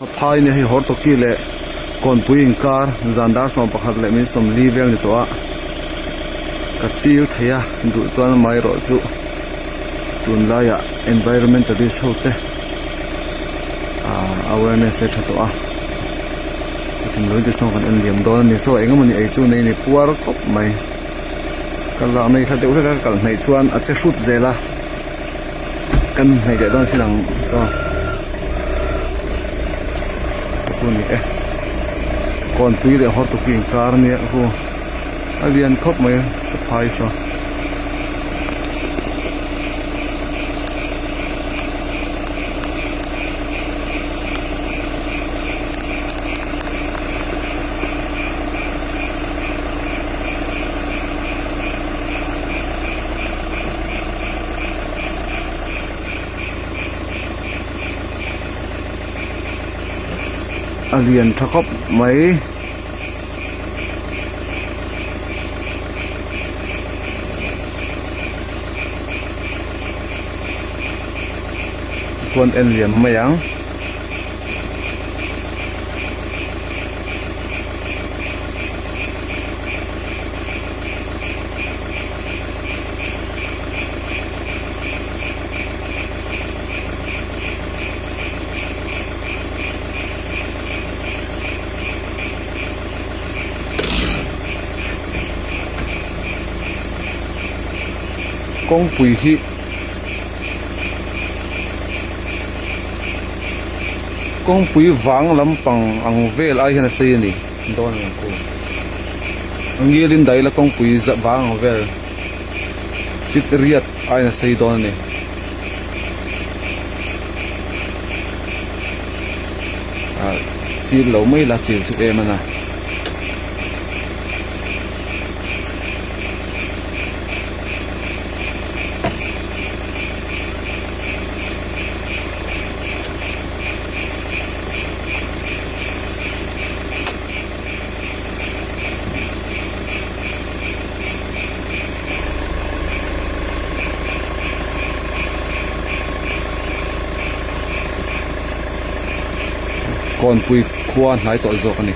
Phai nia hei Hortoki leh Kawnpui inkar zan dar 11 leh min 40 vel ni tawh a, ka chil thei a duh chuan amaherawh chu tunlaiah environmentalist ho te ahh awareness te tha tawh a, thinlung te sawn kan en liam dawn a ni saw eng emawni ei chu nei a ni puar khawp mai ka lakna hi thla deuh hlek a ka kal hnaih chuan a che hrut zel a. Kan hnaih leh dawn sin ang saw khu ni e kawnpui leh hortoki inkar ania khu a lian khawp mai saphai saw. A lian tha khawp mai. Khuan en liam mai ang. Kawngpui hi kawngpui vang lampang ang vel ai hian a sei a ni dawn ang ku ngilin daila kawngpui vang ang vel. Fit riat aiin a sei dawn a ni. Ah chil lo mai la chil chu em a na. Kawnpui khua hnai tawh zawk a ni.